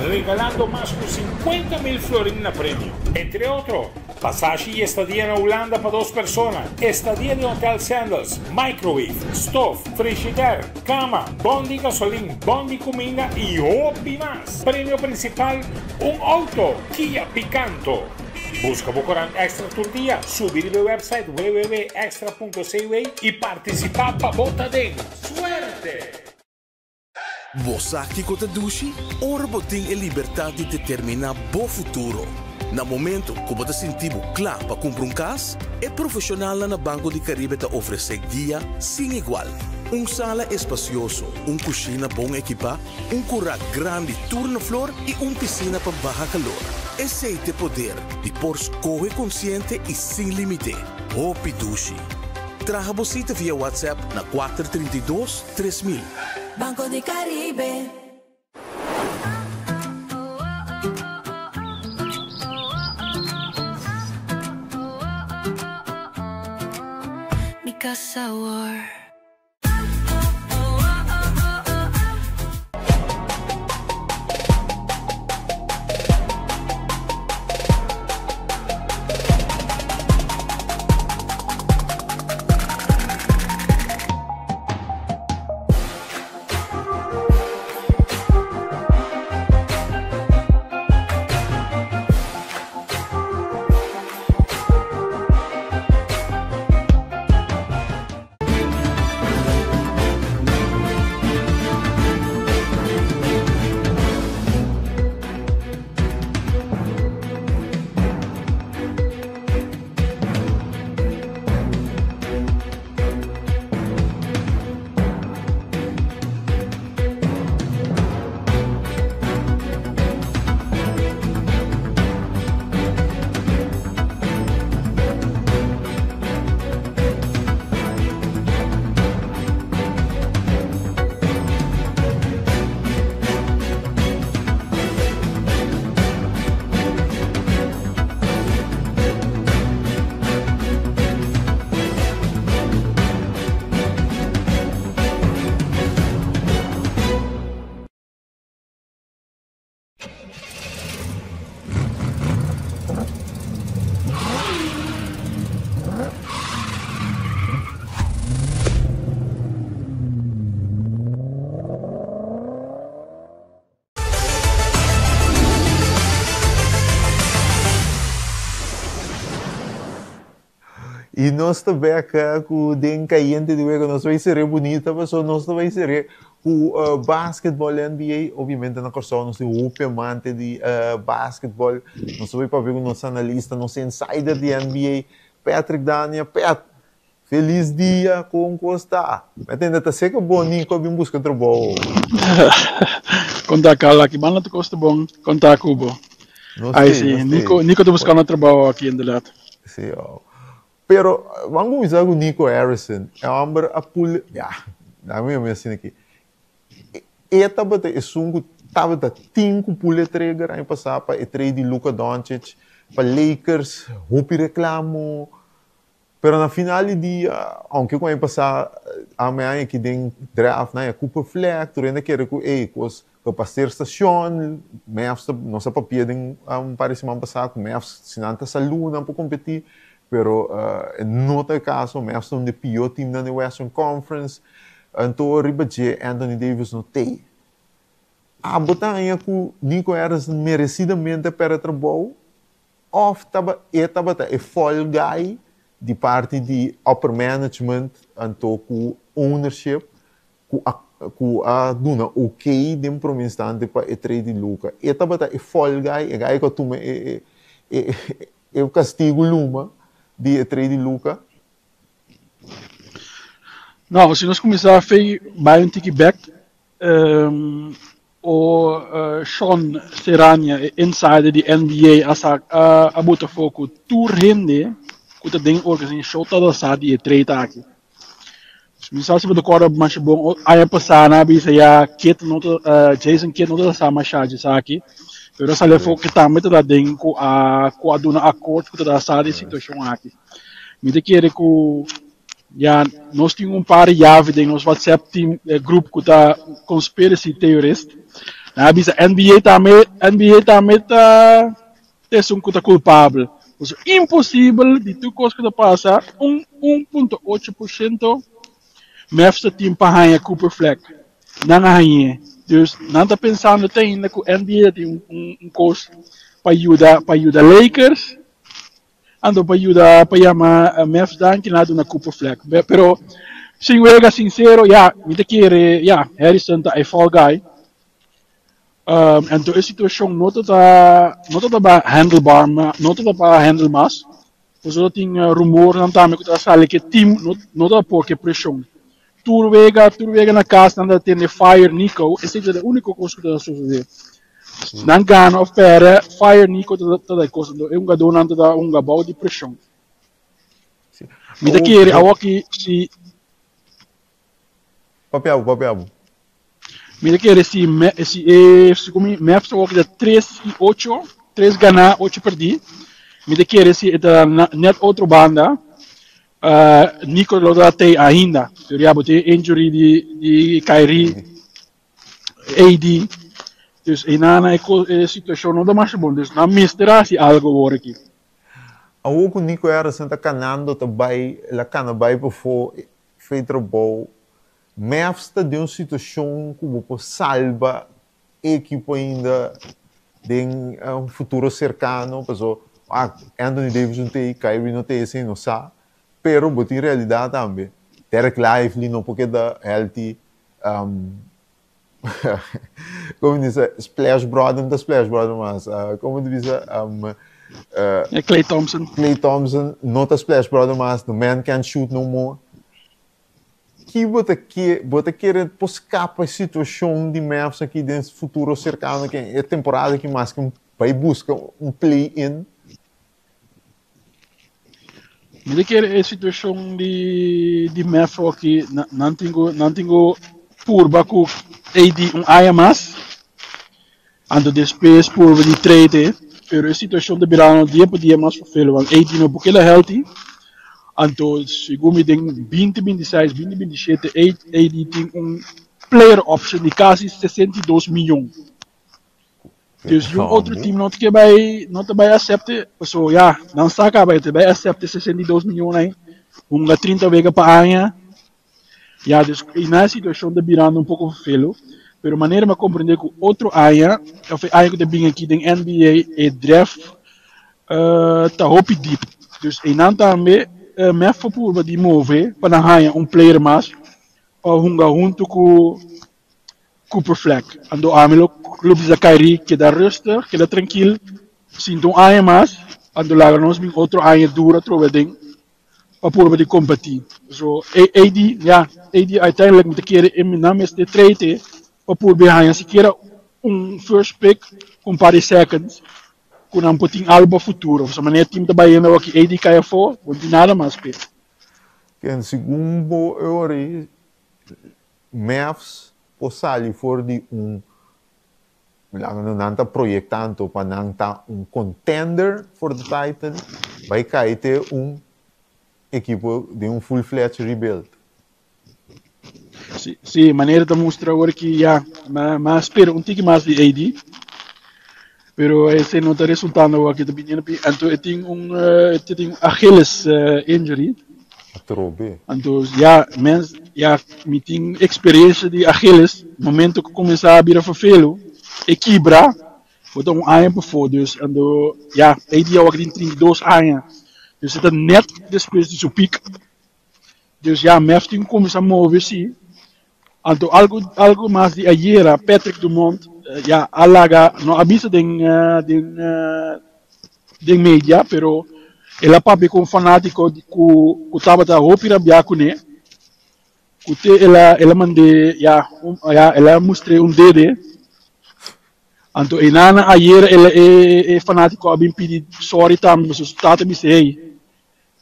regalando mas cu 50 mil florin na premio. Entre otro, Pasashi y estadia na Hulanda pa dos persona, estadia den Hotel Sandals, microwave, stof, frishider, cama, bon di gasolin, bon di cuminda y hopi mas. Premio principal, un auto Kia Picanto. Buska bo korant Extra tur dia, subi riba e website www.extra.cw i partisipá pa bo ta den Suerte! Bo sa kiko ta dushi? Ora bo tin e libertat di determiná bo futuro. Na momento ku bo ta sinti bo kla pa kumpra un kas, e profeshonalnan na Banco di Caribe ta ofresé guia sin igual. Un sala espasioso, un kushina bon ekipá, un kurá grandi tur na flor i un pisina pa baha kalor. Esei t'e poder di por skohe konsiente i sin límite. Hopi dushi! Traha bo sita via WhatsApp na 432 3000. Banco di Caribe. Mi casa awor. I nos ta bek ku den kayente di wega nos bai sere bunita paso nos ta bai sere ku basketball NBA obviamente na Kòrsou nos tin hopi amante di basketball nos ta bai papia ku nos analista nos insider di NBA Patrick Dania Pat Felis dia kon kos ta. Mi tende ta seka bon Nico a bin buska trabou. Kon ta Carla aki banda ta kos ta bon kon ta ku bo. Nos Ai te, si nos te. Nico Nico ta buskando trabou aki inderdaad. Si oh. Pero ban kuminsá ku Nico Harrison. E hòmber a pul ya dame mi asina aki. E tabata esun ku tabata tin ku pul e trigger aña pasá pa e trade di Luka Doncic pa Lakers hopi reklamo. Pero na final di dia, aunke ku aña pasá ame aña aki den draft nan e Cooper Flagg, tur hende a kere ku ey kos ku pa ser stashon, Mavs ta, nos a papia den un par di siman pasá ku Mavs si nan ta salú nan por kompetí, pero e no ta e kaso, Mavs ta un di e pió teamnan den Western Conference, anto riba dje Anthony Davis no t'ey. Abo ta haña ku Nico Harrison meresidamente a pèrdè trabou? Of taba e tabata e fall guy di parti di upper management anto ku ownership ku a ku a duna ok den prome instante pa e trade di Luka. E tabata e fall guy, e guy ku a tuma e e e kastigu luma di e trade di Luka. No, si nos kuminsá fei bai un tiki bek, O Sean Serania, e insider di NBA a sa a buta afó ku tur hende ku ta den organisashon ta sa di e trade aki. Mi sa si bo ta kòrda masha bon aña pasá nan a bisa ya Kidd no ta Jason Kidd no ta sa masha dje esaki, pero a sali afó ku tambe ta den ku a ku a duna akort ku ta sa di e situashon aki. Mi ta kere ku Ya, nos tin un par di yavi den nos WhatsApp team eh, group ku ta conspiracy theorist. Nan a bisa NBA tambe, NBA tambe ta esun ku ta kulpabel. Pues imposibel di tur kos ku ta pasa, un 1.8% Mavs ta tin pa haña Cooper Flagg. Nan a hañ'é. Dus nan ta pensando te ainda ku NBA ta tin un, un, un kos pa yuda pa yuda Lakers. Anto pa yuda pa yama Mavs danki nan a duna Cooper Flagg. Pero sin wega sincero ya mi ta kere ya Harrison ta e fall guy. Anto e situacion no ta ta no ta ta ba handlebar no ta ta pa handle mas. Pasobra tin rumornan tambe ku ta sali ku e team no no ta por ku e preshon. Tur wega tur wega na kas nan ta tende fire Nico esei ta e úniko kos ku ta sosodé. Nan gana òf pèrdè fire Nico ta ta e kos. Anto e hungadónan ta ta hunga bou di preshon. Mi ta kere awoki si. Papia bo, papia bo. Mi ta kere si me si e si ku mi Mavs awor ta tres i ocho, tres ganá, ocho pèrdí. Mi ta kere si e ta net otro banda, Nico lo ta tei ainda. Pero ya bo tin e injury di di Kyrie, AD. Dus einan e e situashon no ta masha bon. Dus nan mester hasi algo awor aki. Awor ku Nico Harrison ta kanando ta bai, el a kana bai pafó fe trabou. Mavs ta den un situacion cu bo por salba e ekipo ainda den un futuro cercano, paso ah Anthony Davis no t'ey, Kyrie no t'ey, esey no sa, pero bo tin realidad tambe, Dereck Lively no por keda healthy, como di Splash Brother no ta Splash Brother mas, como di bisa Klay Thompson. Klay Thompson no ta Splash Brother mas, the man can't shoot no more. Ki bo ta ke bo ta kere por skapa e situashon di Mavs aki den futuro serkano ke e temporada aki mas ke bai buska un play in? Mi ta kere e situashon di di Mavs aki nan tin ku nan tin ku purba ku AD un aña mas anto despues purba di trade e pero e situashon ta birando dia pa dia mas fervelo want AD no por keda healthy anto segun mi den binti binti seis binti binti shete AD tin un player option di kasi 62 miyon. Dus yung otro team no ke bai no ta bai acepte paso ya nan sa kaba e ta bai acepte 62 miyon ai hunga 30 wega pa aña ya dus i na e situacion ta birando un poco vervelo pero manera mi a comprende cu otro aña of e aña cu ta bin aki den NBA e draft uh, ta hopi deep dus einan tambe uh, mef por purba di move pa nan haña un player mas pa hunga hunto cu Cooper Flagg. Anto ami lo lo bisa Kyrie keda rustig, keda trankil, sinta un aña mas, anto laga nos bin otro aña duro atrobe den pa purba di kompetí. So AD, ya, AD uiteindelijk mi ta kere e nan mester trade pa purba haña sikiera un first pick ku un par di seconds ku nan por tin algo pa futuro. Pasobra manera team ta bayendo awor ki AD kai afó, bo no tin nada mas p'e. Ken segun bo e ora ei Mavs por sali for di un laga nan ta proyectando pa nan ta un contender for the title bai cay te un ekipo den un full fledged rebuild. Si, si, manera ta mustra awor ki ya, ma, ma spera un tiki mas di AD. Pero ese no ta resultando awor ki ta biniendo pi, anto e tin un, eh, e tin un Achilles eh, injury. Atrobe. Anto ya, mens, ya, mi tin experiencia di Achilles, momento ku kuminsá bira vervelo, e kibra, bo ta un aña pafó, dus anto ya, AD awor ki tin 32 aña, dus e ta net despues di su piek. Dus ya, Mavs tin ku kuminsá move si. Anto algo algo mas di ayera Patrick Dumont ya a laga no a bisa den den den media pero el a papia ku un fanatiko ku ku tabata hopi rabia kuné ku te el a el a mand'é ya un ya el a mustr'é un dede anto einan ayera el e e fanatiko a bin pidi sorry tambe pasobra su tata a bisa hey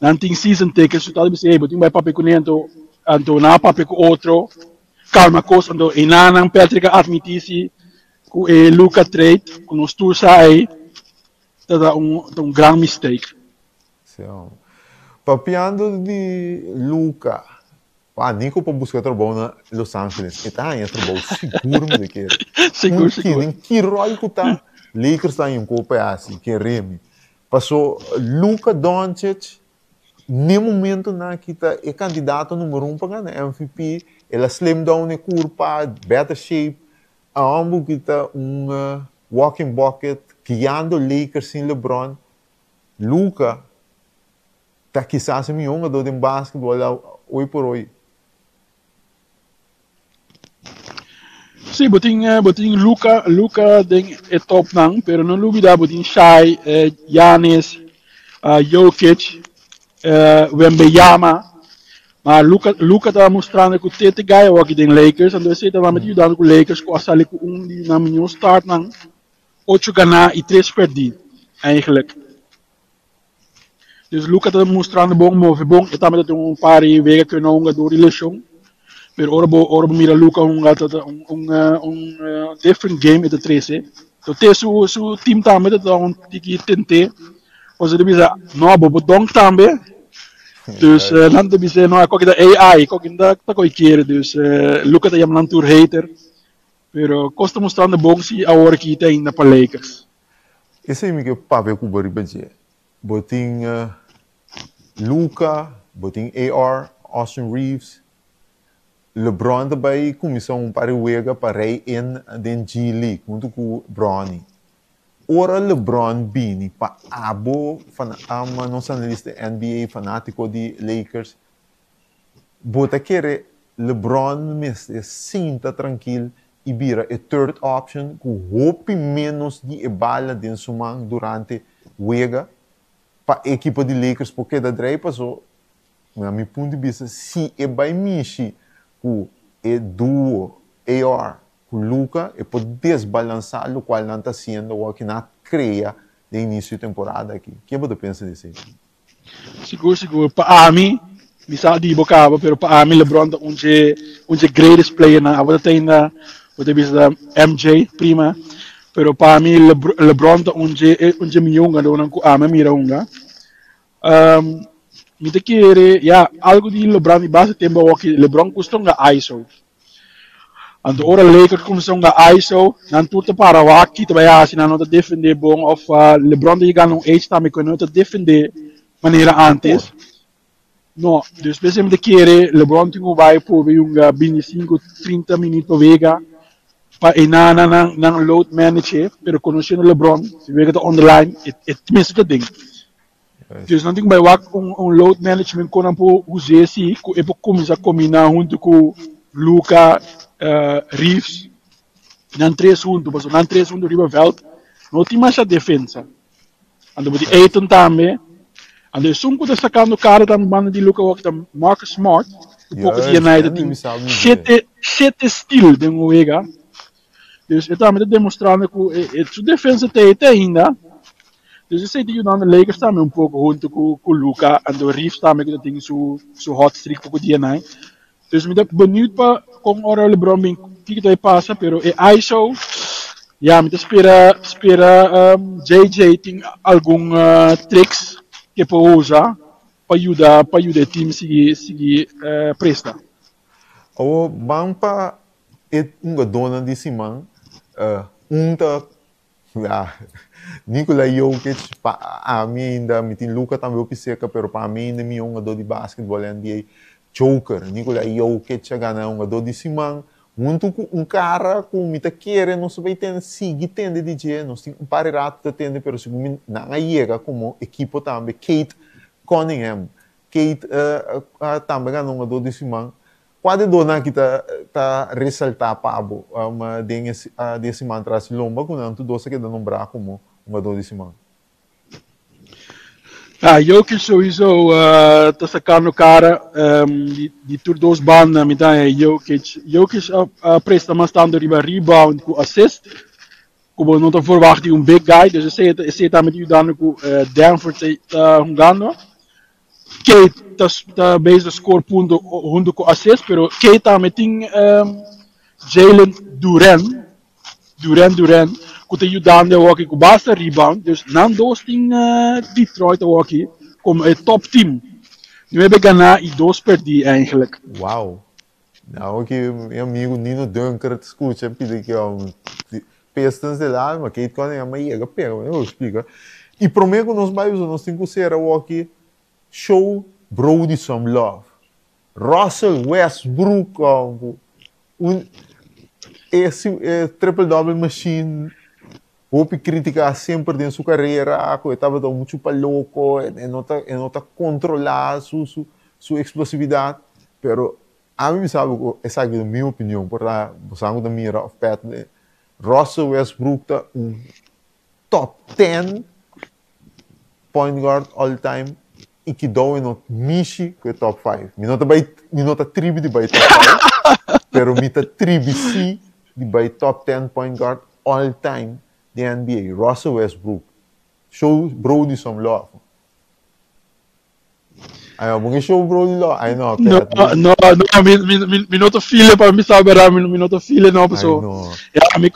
Nan tin season tickets, su tata bisa, hey, bo tin bai papia kuné, anto, anto nan a papia ku otro, kalma kos, anto einanan Patrick a admití si ku e Luka trade, ku nos tur sa ei, ta ta un, ta un gran mistake. Sí, hombre. Papiando di Luka, pa Nico por buska trabou na Los Angeles, e ta haña trabou sigur mi ta kere. Sigur, Un sigur. ki, den ki ròl ku ta, Lakers ta haña un kopa e hasi, kere mi. Paso Luka Doncic n'e momentonan aki ta e kandidato numero un pa gana MVP. El a slim down e kurpa, better shape. A homber ki ta un walking bucket guiando Lakers sin LeBron. Luka. Ta kisas e mihó hungadó den basketbòl hoy por hoy. Sí, bo tin, bo tin Luka, Luka den e topnan, pero no lubida bo tin Shai, Giannis, Jokic, Wembanyama. Ma Luka, Luka ta mostrando ku tete gai awor den Lakers, anto esei ta realmente yudando ku Lakers ku a sali ku un di nan mihó startnan, ocho ganá i tres pèrdí, eigenlijk. Dus Luka ta mostrando bon, move bon. E tambe ta tin un par di wega ku e no hunga dor di leshon. Pero ora bo ora bo mira Luka hunga ta ta un un un different game e ta trese. So te su su team tambe ta ta un tiki tent'é. Pasobra ta bisa no bo por donk tambe. Dus nan ta bis'é no koki ta AI, koki no ta koki kere. Dus Luka ta yama nan tur hater. Pero kos ta mostrando bon si awor aki ta ainda pa Lakers. Esei mi ke papia ku bo riba dje. Bo tin Luka, bo tin AR, Austin Reaves, LeBron ta bai kuminsá un par di wega pa rei in den G League huntu ku Bronny. Ora LeBron bini pa abo ama nos analista NBA fanátiko di Lakers, Bo ta kere LeBron mester sinta trankil i bira e third option ku hopi ménos di e bala den su man durante wega pa e ekipo di Lakers por keda drei? Paso, na mi punto di bista, si e bai mishi ku e duo AR ku Luka, e por desbalansá lokual nan ta hasiendo awor ki nan a krea den inisio di temporada aki. Ke bo ta pensa di esei? Sigur sigur pa ami mi sa di bo caba pero pa ami LeBron ta un dje un dje greatest player nan abo ta tenda bo ta bisa MJ prima pero pa ami LeBron ta un dje un dje mihó hungadónan ku ami a mira hunga um, mi ta kere ya algo di LeBron di base tempo awoki LeBron gusta hunga ISO. Anto ora Lakers kuminsá hunga ISO, nan tur ta para wak ki ta bai hasi, nan no ta defendé bon òf LeBron ta yega na un age tambe ku e no ta defendé manera ántes. No, dus p'esei mi ta kere LeBron tin ku bai purba hunga bintisinku, trinta minüt pa wega pa e nan nan nan load manage, pero konosiendo LeBron, si wega ta on the line, e mester ta den. Dus nan tin ku bai wak un un load management kon nan por us'é si ku e por kuminsá kombiná huntu ku Luka, Reeves, nan tres huntu pasobra nan tres huntu riba vèlt no tin masha defensa. Anto bo tin Ayton tambe. Anto esun ku ta sakando kara tambe banda di Luka wak ta Marcus Smart ku poko dia Juist, na e ta en tin mi sabi mi dje. shete shete steal den un wega. Dus e tambe ta demostrando ku e su defensa ta ei te ainda. Dus esei ta yudando Lakers tambe un poko huntu ku ku Luka anto Reeves tambe ku ta tin su su hot streak poko dia nai. Dus mi ta beniut pa kon ora LeBron bin kiko ta bai pasa pero e ISO ya mi ta spera spera JJ tin algun tricks ke por usa pa yuda pa yuda e team sigui sigui presta. Awor ban pa e hungadónan di siman un ta Ya, Nikola Jokic pa ami ainda, mi tin Luka tambe hopi serka, pero pa ami ainda mi hungadó di basketball NBA Joker. Nikola Jokic a gana hungadó di siman huntu ku un kara ku mi ta kere nos ta bai tende, sigui tende di dje, nos tin un par di ratu ta tende, pero segun mi nan a yega komo ekipo tambe, Cade Cunningham. Cade tambe a gana hungadó di siman. Kua di donan aki ta ta resaltá pa bo den e den e siman tras lomba ku nan tur dos a keda nombrá komo hungadó di siman? Ah, Jokic sowieso ta sakando kara di di tur dos banda mi ta haña Jokic. Jokic a a presta mas tantu riba rebound ku assist ku bo no ta verwacht di un big guy dus esei esei tambe ta yudando ku Denver ta ta hungando. Kate ta ta bezig ta score punto hunto cu assist pero Kate tambe tin Jalen Duren Duren Duren cu ta yudando awoki cu basta rebound dus nan dos tin Detroit awoki como e top team nuebe gana y dos perdi eigenlijk. Wow! Now ki mi amigo Nino Dunker ta scucha pidi ki om Pistons del alma, Kate Cunningham a yega pega, mi no splica. Y prome cu nos bay usa nos tin cu cera awoki show Brody some love. Russell Westbrook om cu un e triple double machine. Hopi kritika semper den su karera ku e tabata un chupa loko, e no ta e no ta kontrolá su su su eksplosividat, pero ami mi sabi ku esaki ta mi opinion, por ta bosan ku ta mira òf pèt Russell Westbrook ta un top ten point guard all time i kidou e no mishi ku e top five. Mi no ta bai mi no ta tribi di bai top five, pero mi ta tribi si di bai top ten point guard all time di NBA. Russell Westbrook. Show Brody some love. Ay, no, ke show Brody love. Ay, no, No, Pat. no, no, mi no ta feel pa mi sa berdad, mi no ta feel no, Ay, so. no. Ja, mi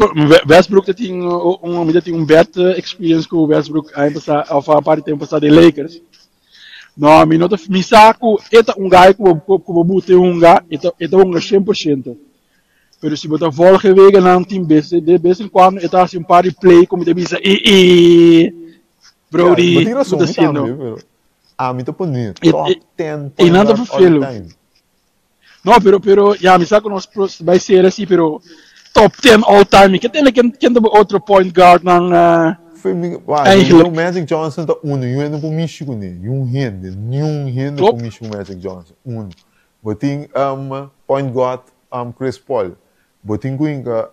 Westbrook ta tin un mi ta tin un bad experience ku Westbrook aña pasá of un par di tempo pasá den Lakers. No, mi no ta mi sa ku e ta un guy ku bo bute hunga, e ta hunga 100%. Pero si bo ta volg e weganan tin bes de bes en cuando e ta hasi un par di play ku mi ta bisa e e Ja, Brody, bo tin ku rason, ta mi haciendo? tambe, pero ami ta pone E, top e, 10 e point nan ta guard all vervelen. time. No, pero, ja, mi sa ku nos bai ser así, pero top 10 all time. Ke tende ken, ken ta otro point guard nan Foi mi, wah, sowieso eigenlijk? Magic Johnson ta uno, niun hende por mishi kuné, niun hende, niun hende por Klopt. mishi ku Magic Johnson, uno. Bo tin point guard Chris Paul, bo tin ku hinka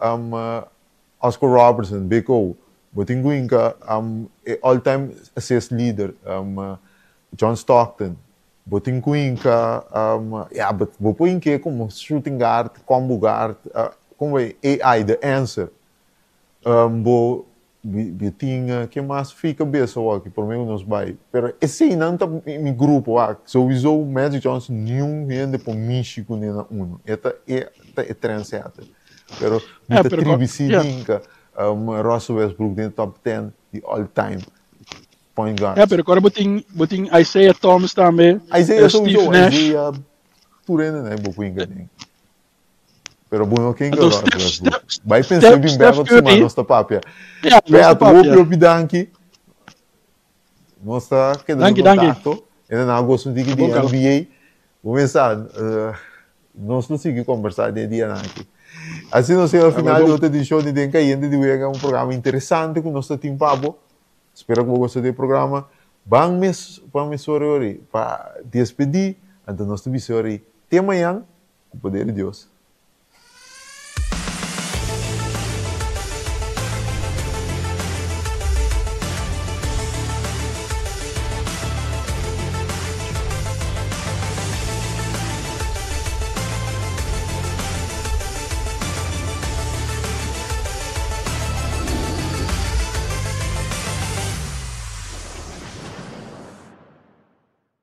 Oscar Robertson, Big O, bo tin ku hinka e all time assist leader John Stockton, bo tin ku hinka ya, bo bo por hink'é komo shooting guard, combo guard, komo e AI, the answer. Bo Bo tin ke mas fi kabesa awor ki prome ku nos bai. Pero eseinan ta mi grupo wak. Souiso Magic Johnson niun hende por mishi kuné na uno. E ta e ta e trendsetter. Pero mi Ja, ta pero tribi si ja. hinka Russell Westbrook den top ten di all time point Ja, guards. pero kora bo tin Isaiah Thomas tambe, Isaiah Steve souiso, Nash. Isaiah tur hende nan bo por hinka den. Pero bo no ken Anto Russell Steph, Westbrook. Steph, Bai pensa Steph, bin bek Steph otro semana Curry. nos ta papia. Ja, nos ta Pet, hopi papia. hopi danki. Nos ta keda den Danki, danki. kontakto. E na gosto un tiki Tá di bom, Carlos. NBA. Bo pensa, nos lo sigui kombersá den e dianan aki. Asina nos yega al Tá final di bom. otro edishon di Den Kayente di Wega, un programa interesante ku nos ta tin pa bo. Spera ku bo gosta di e programa. Ban mes, ban mes ori ori pa despedí, anto nos ta bisa ori te mañan. Ku poder di Dios.